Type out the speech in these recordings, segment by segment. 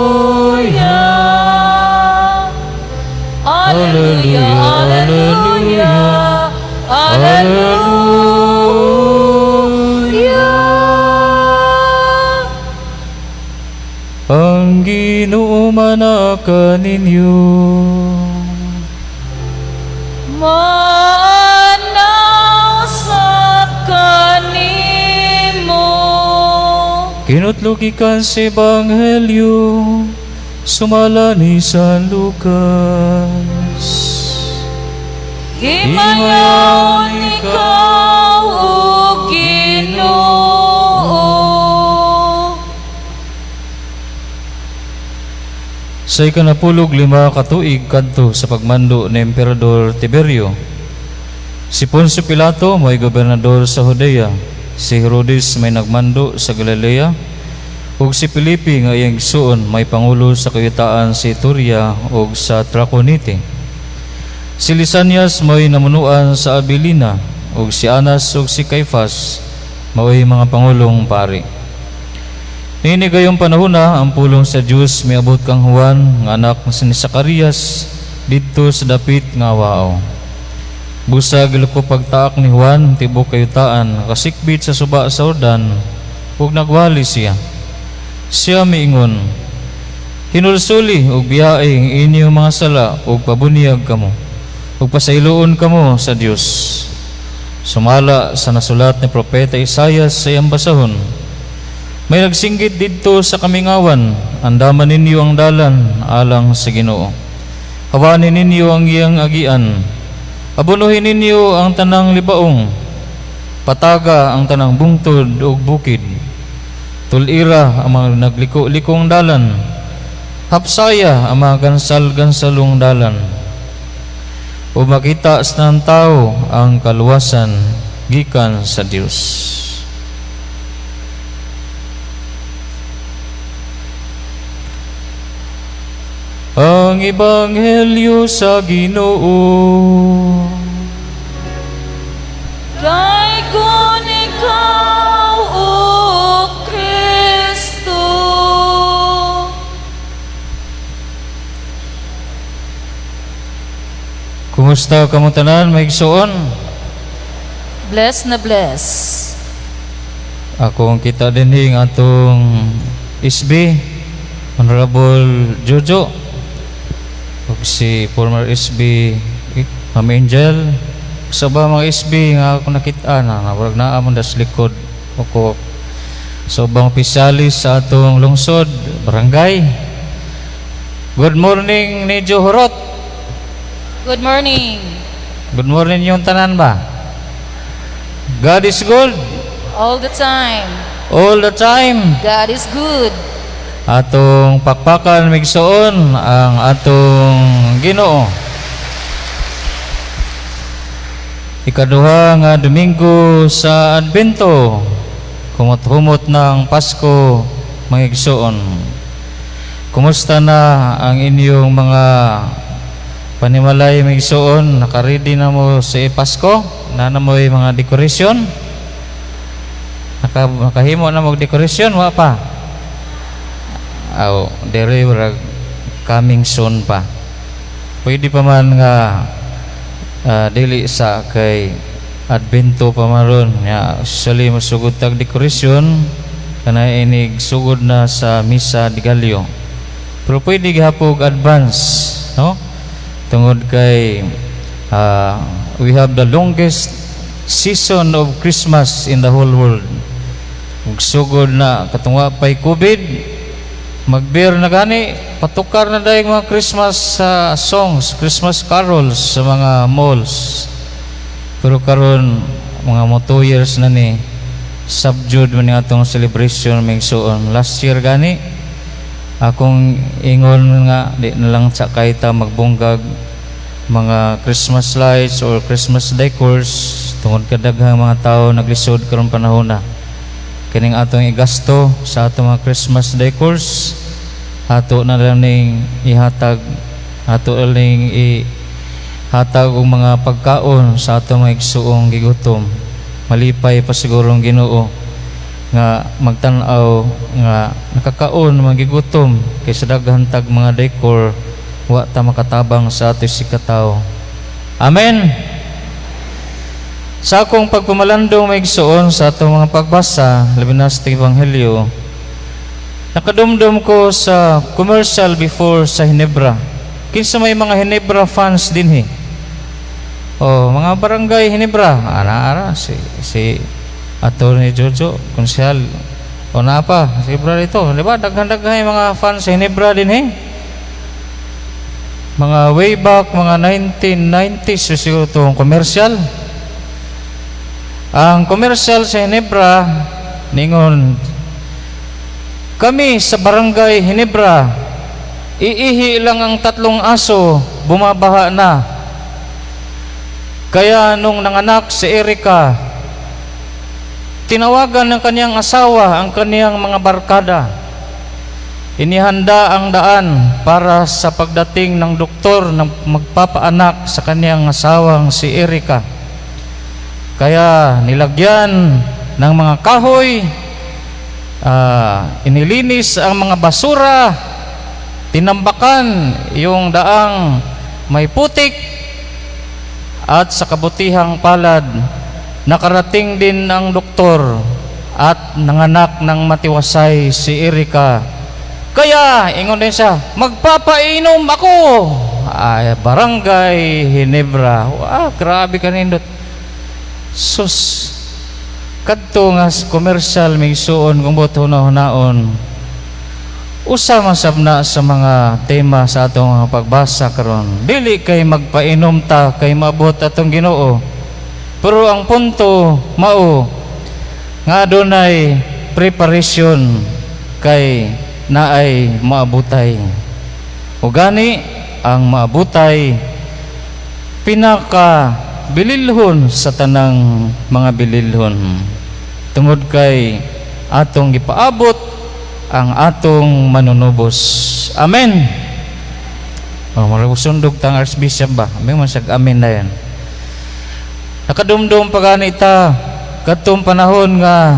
Alleluia. Alleluia, Alleluia, Alleluia. Ang Ginoo maanaa kaninyo. Maanaa sab kanimo. Kinutlo gikan sa Ebanghelyo sumala ni San Lucas. Himayaon ikaw, O Ginoo. Sa ikanapulog lima katuig kadto sa pagmando ni Emperador Tiberio, si Poncio Pilato may gobernador sa Judea, si Herodes may nagmando sa Galilea, ug si Felipe nga iyang igsuon may pangulo sa kayutaan sa Ituria ug sa Traconite. Si Lisanias may namunuan sa Abilina, ug si Anas ug si Caifas mao'y mga pangulong pari. Niini gayong panahona, ang pulong sa Dios miabot kang Juan nga anak ni Zacarias didto sa dapit nga wao. Busa gilukop pagtaak ni Juan tibuok kayutaan kasikbit sa suba sa Jordan ug nagwali siya. Siya miingon, "Hinulsuli ug biyae ang inyong mga sala ug pabunyag kamo ug pasayloon kamo sa Dios." Sumala sa nasulat ni Propeta Isayas sa iyang basahon, "May nagsinggit didto sa kamingawan, andama ninyo ang dalan alang sa Ginoo. Hawanin ninyo ang iyang agian. Abunuhin ninyo ang tanang libaong. Pataga ang tanang bungtod ug bukid. Tulira ang mga nagliko-likong dalan. Hapsaya ang mga gansal-gansalong dalan. Ug makita sa tanang tao ang kaluwasan gikan sa Dios." Ang Ebanghelyo sa Ginoo. Daygon ikaw, O Kristo. Kumusta kamo tanan, mga igsoon? Bless na bless. Akong kita dinhi ang atong SB, Honorable Jojo, ug si former SB Ma'am Angel, sa ba mga SB nga ako nakita na murag naa man das likod ako sa ubang opisyalis sa atong lungsod, barangay. Good morning, Nejo Horot. Good morning. Good morning yung tanan ba? God is good all the time. All the time. God is good. Atong pakpakan, migsuon, ang atong Ginoo. Ikaduha nga Domingo sa Adbento. Humot-humot ng Pasko, mga igsoon. Kumusta na ang inyong mga panimalay, mga igsoon? Naka-ready na mo sa Pasko? Na na mo'y mga decoration? Nakahimo na mo og decoration? Wa pa? Aw, dere murag coming soon pa. Pwede pa man nga dili sa kay Adbento pa man ron. Ya, usually masugod tag decoration kana inig sugod na sa Misa de Gallo. Pero pwede gihapog advance, no? Tungod kay we have the longest season of Christmas in the whole world. Ug sugod na katong wa pay COVID, magbeer na gani, patukar na dayong mga Christmas songs, Christmas carols sa mga malls. Pero karon mga mo 2 years na ni, subdued man ni atong celebration, mga igsoon. Last year gani, akong ingon nga di na lang sa kahita magbunggag mga Christmas lights or Christmas decors tungod kadaghang mga tao naglisod karon panahon na. Kining atong igasto sa atong mga Christmas decors, ato na lang ning ihatag, ato na ning ihatag og mga pagkaon sa atong mga igsuong gigutom. Malipay pa siguro ang Ginoo. Nga magtan-aw nga nakakaon, magigutom kay sa daghan tag mga decor, wa ta makatabang sa ato si katawo. Amen. Sa akong pagpamalandong, mga igsoon, sa atong mga pagbasa, labi na sa Ebanghelyo, nakadumdum ko sa commercial before sa Ginebra. Kinsa may mga Ginebra fans dinhi? Oh, mga barangay Ginebra, ana ara si si Attorney Jojo, konsehal. O na pa, si Ginebra dito, di ba? Daghan-daghan yung mga fans sa Ginebra dinhi. Mga way back, mga 1990s siguro itong commercial. Ang commercial sa Ginebra, ningon, "Kami sa barangay Ginebra, iihi lang ang tatlong aso, bumabaha na. Kaya nung nanganak si Erika, tinawagan ng kanyang asawa ang kanyang mga barkada. Inihanda ang daan para sa pagdating ng doktor na magpapaanak sa kanyang asawang si Erika. Kaya nilagyan ng mga kahoy, inilinis ang mga basura, tinambakan yung daang may putik, at sa kabutihang palad, nakarating din ang doktor at nanganak ng matiwasay si Erika. Kaya, ingon din siya, magpapainom ako!" Ay, Barangay Ginebra. Ah, grabe kanindot. Sus, kadto nga commercial, mga igsuon, kung buot hunahunaon, usa man sab na sa mga tema sa atong mga pagbasa karon. Dili kay magpainom ta kay maabot atong Ginoo. Pero ang punto mao nga adunay preparation kay naay maabutay. O gani ang maabutay, pinaka bililhon sa tanang mga bililhon tungod kay atong gipaabot ang atong manunubos. Amen. Oh, murag sundog tang Archbishop ba? Amen man siyag amen na yan. Nakadumdum pa gani ta kadtong panahon nga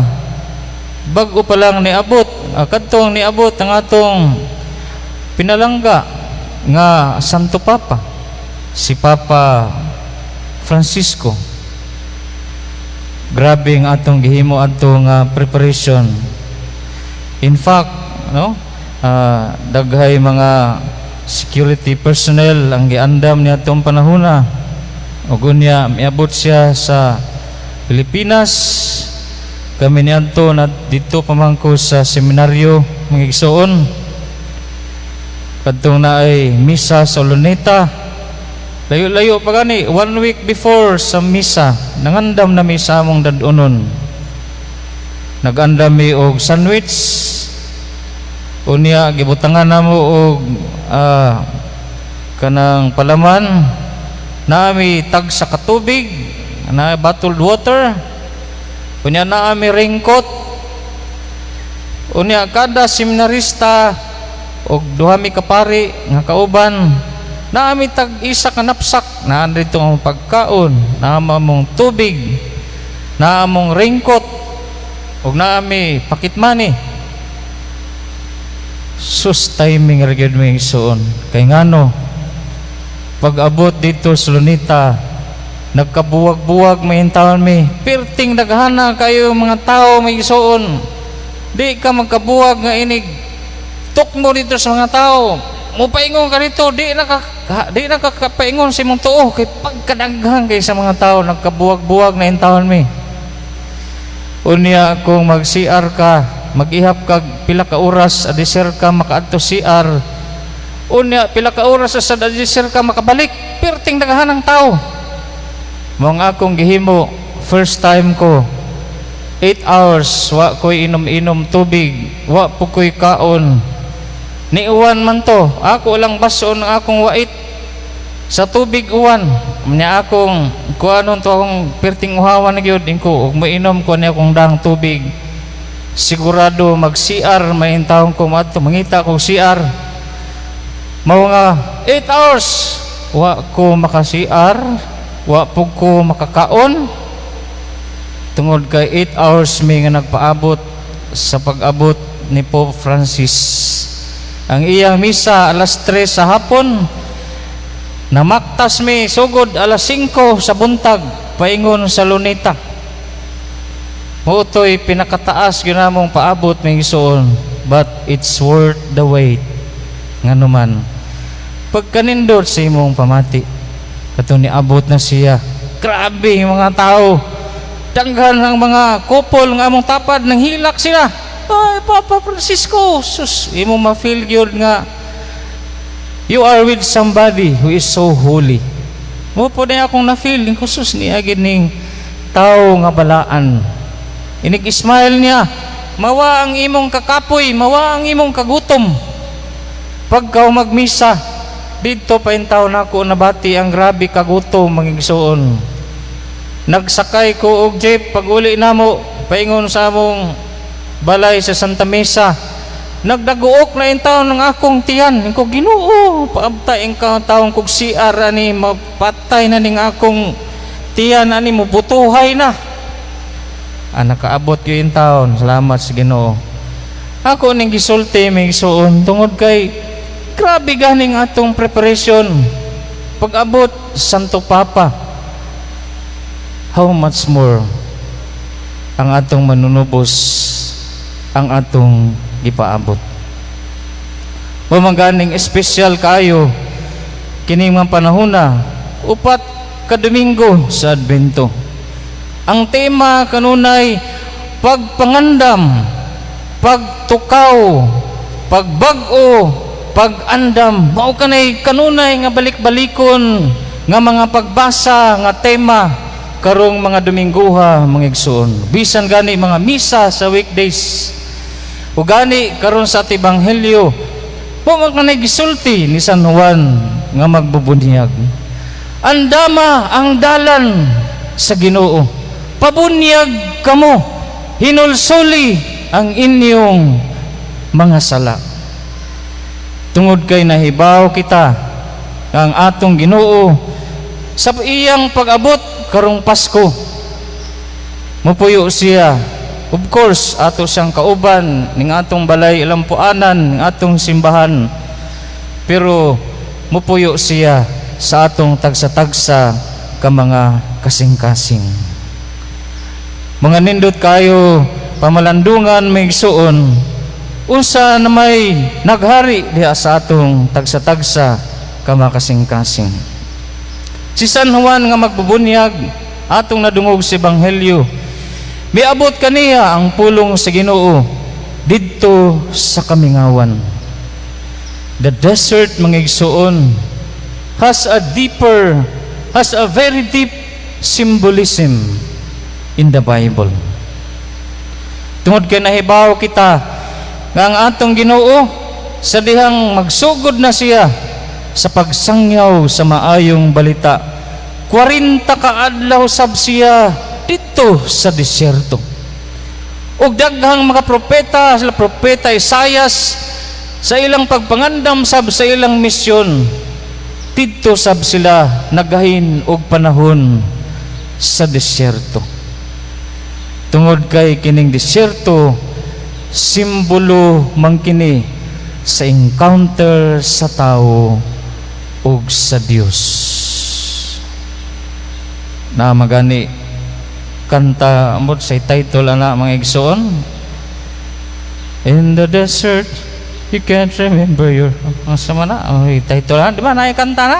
bag-o pa lang niabot, kadtong niabot ang atong pinalangga nga Santo Papa, si Papa Francisco. Grabe ang atong gihimo adto nga preparation. In fact, no, daghay mga security personnel ang giandam niya atong panahona. Ug unya miabot siya sa Pilipinas. Kami niadto na dito pa man ko sa seminaryo, mga igsoon. Kadtong naay misa sa Luneta. Layo-layo pa gani, one week before sa misa, nangandam na mi sa among dad-onon. Nag-andam mi og sandwich. Unya gibutangan namo og kanang palaman, naami tag sa katubig, na bottled water. Unya naami raincoat. Unya kada seminarista og duha mi ka pari nga kauban, naami tag isa ka knapsack. Naa dito ang pagkaon, naa among tubig, naa among raincoat, ug naami pocket money. Sus, timing ra gyud, mga igsoon. Kay ngano, pag abot dito sa Luneta, nagkabuwag-buwag may taon mi. Perting daghana kayo mga tao, mga igsoon. Di ka magkabuwag nga inig tukmo dito sa mga tao. Mupaingon ka dito, di na ka kapaingon sa imong tuo kay pagkadaghan kay sa mga tao, nagkabuwag-buwag na taon mi. Unya kung mag-CR ka, mag-ihap ka pila ka oras adi ka makaadto CR. Unya pila ka oras sa adi ka makabalik, perting daghan ang tao. Mao ang akong gihimo first time ko, 8 hours wa ko'y inom-inom tubig, wa po ko'y kaon. Niuwan man to, ako lang bason ang akong wait sa tubig uwan. Nya akong kuanon to, akong perting uhawan na gyud ko ug moinom ko niya akong dang tubig. Sigurado mag CR may intawon ko madto, mangita ko CR. Mao nga 8 hours wa ko maka CR, wa pug ko makakaon tungod kay 8 hours mi nga nagpaabot. sa pag-abot ni Pope Francis. Ang iyang misa alas 3 sa hapon, namaktas mi sugod alas 5 sa buntag paingon sa Luneta. Mao to'y pinakataas gyud namong paabot, mga igsoon, but it's worth the wait. Ngano man, pagkanindot sa imong pamati katong niabot na siya, grabe yung mga tao, daghan ang mga couple nga among tapad, nang hilak sila, "Ay, Papa Francisco!" Sus, imong ma-feel gyud nga you are with somebody who is so holy. Mao po na akong na-feel ko, sus, niya ning tao nga balaan. Inig-smile niya, mawa ang imong kakapoy, mawa ang imong kagutom pagka magmisa. Didto pa intaw nako nabati ang grabe kagutom, mga igsoon. Nagsakay ko og jeep pag uli namo paingon sa among balay sa Santa Mesa. Nagdaguok na intaw ng akong tiyan. Ko, "Ginoo, paabta ka taong kog CR ani, mapatay na ning akong tiyan ani, mubutuhay na." Ah, nakaabot gyud taon. Salamat sa Ginoo. Ako ning gisulti, mga igsoon, tungod kay grabe ganing atong preparation pag-abot Santo Papa. How much more ang atong manunubos, ang atong gipaabot. Mao man ganing espesyal kaayo kining mga panahona, 4 ka Domingo sa Adbento. Ang tema kanunay pagpangandam, pagtukaw, pagbag-o, pag-andam. Mao kanay kanunay nga balik-balikon nga mga pagbasa nga tema karong mga Dominguha, mga igsoon. Bisan gani mga misa sa weekdays. Ug gani karon sa ating ebanghelyo, mao man kanay gisulti ni San Juan nga magbubunyag. "Andama ang dalan sa Ginoo. Pabunyag kamo, hinulsuli ang inyong mga sala." Tungod kay nahibaw kita nga ang atong Ginoo sa iyang pag-abot karong Pasko, mupuyo siya. Of course, ato siyang kauban ning atong balay ilampuanan, ning atong simbahan. Pero mupuyo siya sa atong tagsa-tagsa ka mga kasing-kasing. Mga nindot kayo pamalandungan, mga igsoon, unsa na may naghari diha sa atong tagsa-tagsa ka mga kasing-kasing. Si San Juan nga magbubunyag, atong nadungog sa ebanghelyo, miabot kaniya ang pulong sa Ginoo didto sa kamingawan. The desert, mga igsoon, has a very deep symbolism in the Bible. Tungod kay nahibaw kita nga ang atong Ginoo sa dihang magsugod na siya sa pagsangyaw sa maayong balita, 40 ka adlaw sab siya didto sa disyerto. Ug daghang mga propeta, sila Propeta Isayas, sa ilang pagpangandam sab sa ilang misyon, didto sab sila nagahin og panahon sa disyerto. Tungod kay kining disyerto, simbolo man kini sa encounter sa tao ug sa Dios. Na magani kanta amot sa title ana, mga igsoon, "In the desert you can't remember your," ang sama na, oh, title na, di ba na kanta na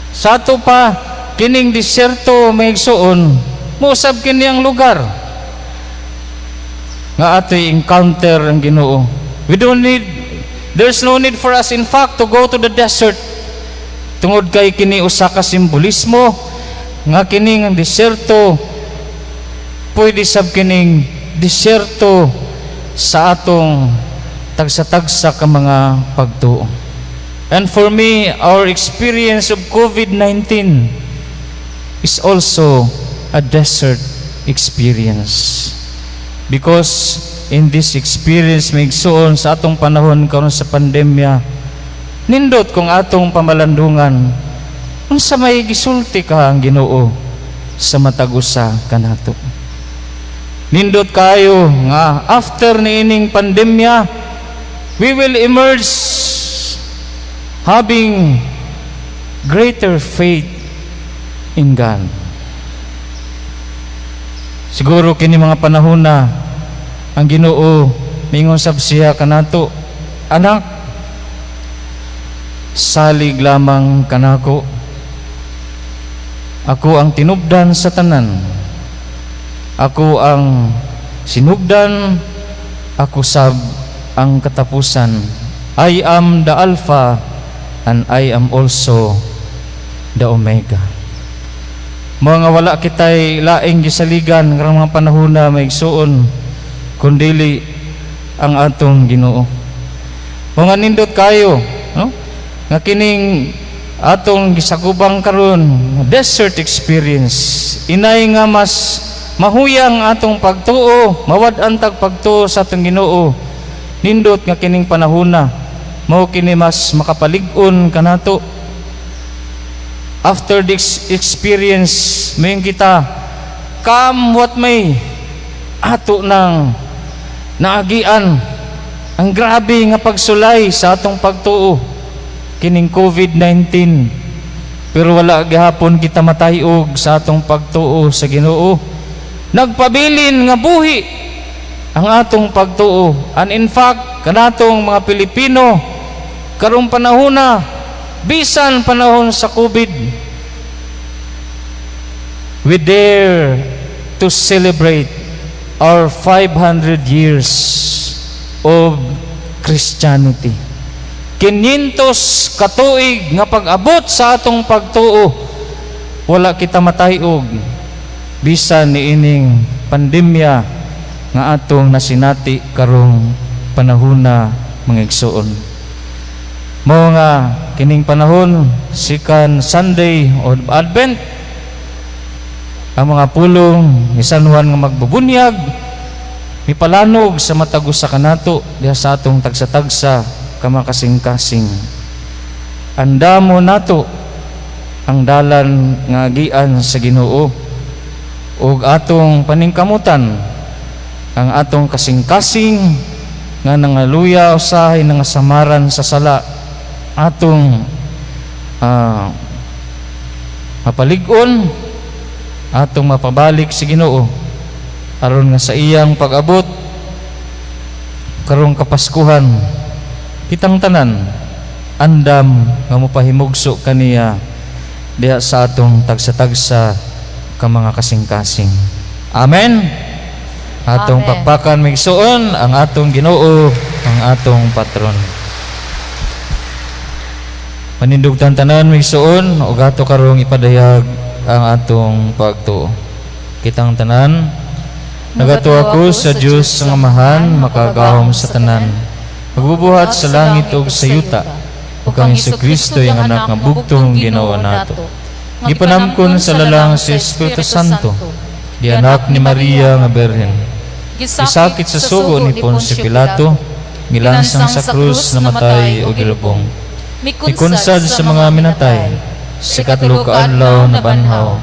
sa ato pa. Kining disyerto, mga igsoon, mousab kini ang lugar nga atoy encounter ang Ginoo. We don't need there's no need for us, in fact, to go to the desert, tungod kay kini usa ka simbolismo nga kining ang disyerto pwede sab kining disyerto sa atong tagsa-tagsa ka mga pagtuo. And for me, our experience of COVID-19 is also a desert experience. Because in this experience, mga igsoon, sa atong panahon karon sa pandemya, nindot kung atong pamalandungan, unsa may gisulti ka ang Ginoo sa matag usa kanato. Nindot kayo nga after niining pandemya, we will emerge having greater faith in God. Siguro kini mga panahon na ang Ginoo mingon sab siya kanato, "Anak, salig lamang kanako. Ako ang tinubdan sa tanan. Ako ang sinugdan, ako sab ang katapusan. I am the Alpha and I am also the Omega." Mga wala kitay laing gisaligan karong mga panahon na, mga igsuon, kundili ang atong Ginoo. Mga nindot kayo, no? Nga kining atong gisagubang karon, desert experience, inay nga mas mahuyang atong pagtuo, mawad-an tag pagtuo sa atong Ginoo. Nindot nga kining panahona mao kini mas makapalig-on kanato. After this experience, mayon kita, come what may, ato nang naagian ang grabe nga pagsulay sa atong pagtuo kining COVID-19, pero wala gihapon kita matayog sa atong pagtuo sa Ginoo. Nagpabilin nga buhi ang atong pagtuo. And in fact, kanatong mga Pilipino karong panahona, bisan panahon sa COVID, we dare to celebrate our 500 years of Christianity. 500 katuig nga pag-abot sa atong pagtuo, wala kita matayog bisan niining pandemya nga atong nasinati karong panahona, mga igsuon. Mao nga kining panahon, second Sunday of Advent, ang mga pulong ni San Juan nga magbubunyag mipalanog sa matag usa kanato diha sa atong tagsa-tagsa ka mga kasing-kasing. Andamo nato ang dalan nga agian sa Ginoo ug atong paningkamutan ang atong kasing-kasing nga nangaluya usahay nangasamaran sa sala, atong mapalig-on, atong mapabalik sa Ginoo aron nga sa iyang pag-abot karong Kapaskuhan, kitang tanan andam nga mopahimugso kaniya diha sa atong tagsa-tagsa ka mga kasing-kasing. Amen. Atong Amen. Pakpakan, mga igsuon, ang atong Ginoo, ang atong patron. Manindog tanan, mga igsuon, ug ato karong ipadayag ang atong pagtuo. Kitang tanan, nagatuo ako sa Dios ang Amahan, makagagahom sa tanan, magbubuhat sa langit ug sa yuta, ug kang Kristo, iyang anak nga bugtong Ginoo nato. Gipanamkon sa lalang sa Espiritu Santo, gianak ni Maria nga Birhen. Gisakit sa sugo ni Poncio Pilato, gilansang sa krus, namatay ug gilubong. Mikunsad sa mga minatay, sa ikatulo ka adlaw nabanhaw,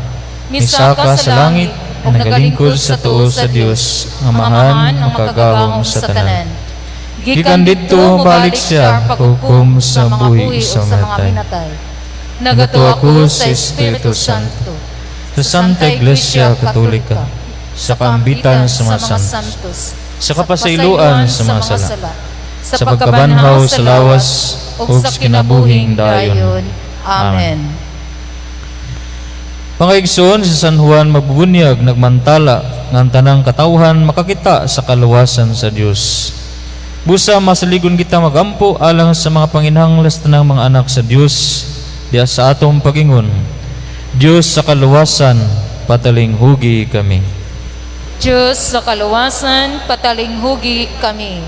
misaka sa langit, nagalingkod sa tuo sa Dios, ang Amahan makagagahom sa tanan. Gikan didto balik siya hukom sa buhi sa minatay. Nagatuo ako sa Espiritu Santo, sa Santa Iglesia Katolika, sa kaambitan sa mga santos, sa kapasayloan sa mga sala, sa pagkabanhaw sa lawas ug sa kinabuhing dayon. Amen. Mga igsoon, si San Juan magbubunyag nagmantala nga ang tanang katawhan makakita sa kaluwasan sa Dios. Busa masaligon kita magampo alang sa mga panginhanglas tanang mga anak sa Dios diha sa atong pagingon. Dios sa kaluwasan, patalinghugi kami. Diyos sa kaluwasan, patalinghugi kami.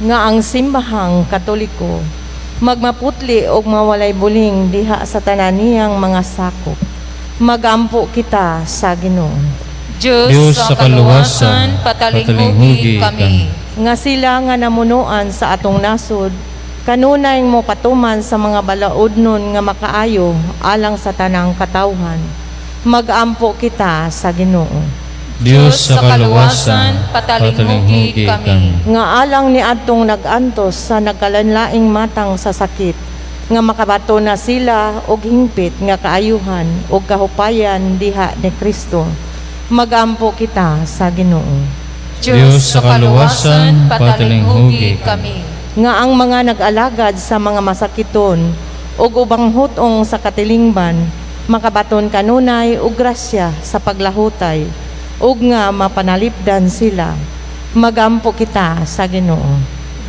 Nga ang Simbahang Katoliko magmaputli og mawalay buling diha sa tanan niyang mga sakop. Magampo kita sa Ginoo. Diyos, Diyos sa kaluwasan, patalinghugi kami. Nga sila nga namunuan sa atong nasod kanunay mo patuman sa mga balaodnon nga makaayo alang sa tanang katawhan. Magampo kita sa Ginoo. Dios sa kaluwasan, patalinghugi kami. Nga alang ni adtong nag-antos sa nagkalainlaing matang sa sakit, nga makabato na sila og hingpit nga kaayuhan og kahupayan diha ni Kristo. Magampo kita sa Ginoo. Dios sa kaluwasan, patalinghugi kami. Nga ang mga nag-alagad sa mga masakiton ug ubang hutong sa katilingban makabaton kanunay og grasya sa paglahutay ug nga mapanalipdan sila. Magampo kita sa Ginoo.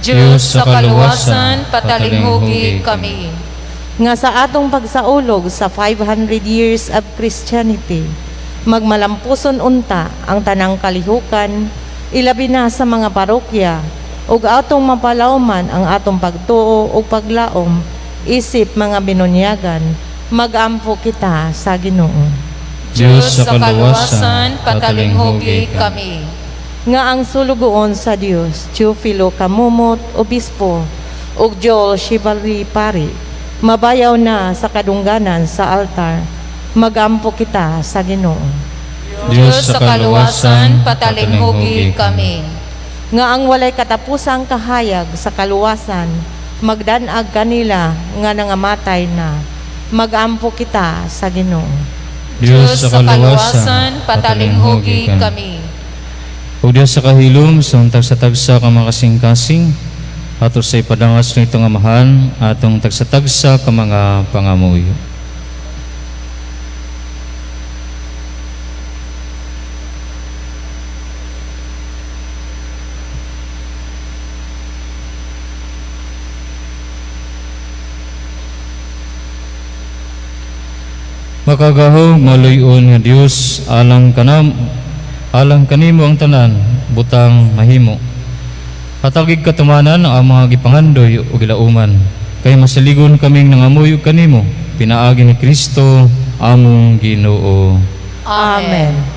Dios sa kaluwasan, patalinghugi kami. Nga sa atong pagsaulog sa 500 years of Christianity, magmalampuson unta ang tanang kalihukan, ilabi na sa mga parokya, ug atong mapalawman ang atong pagtuo ug paglaom isip mga binunyagan. Magampo kita sa Ginoo. Dios sa kaluwasan, patalinghugi kami. Nga ang sulugoon sa Dios, Teofilo Camomot, Obispo, ug Joel Chivalry Pari, mabayaw na sa kadungganan sa altar. Magampo kita sa Ginoo. Dios sa kaluwasan, patalinghugi kami. Nga ang walay katapusang kahayag sa kaluwasan, magdanag kanila nga nangamatay na. Magampo kita sa Ginoo. Dios sa kaluwasan, patalinghugi kami. O Dios sa kahilom, sa tagsa-tagsa ka mga kasing-kasing, ato sa ipadangas nitong amahan, atong tagsa-tagsa ka mga pangamuyo. Makagahom, maluyon nga Dios, alang kanam alang kanimo ang tanan butang mahimo. Hatagig katumanan ang mga gipangandoy ug gilauman. Kay masaligon kaming nangamuyo kanimo, pinaagi ni Kristo among Ginoo. Amen.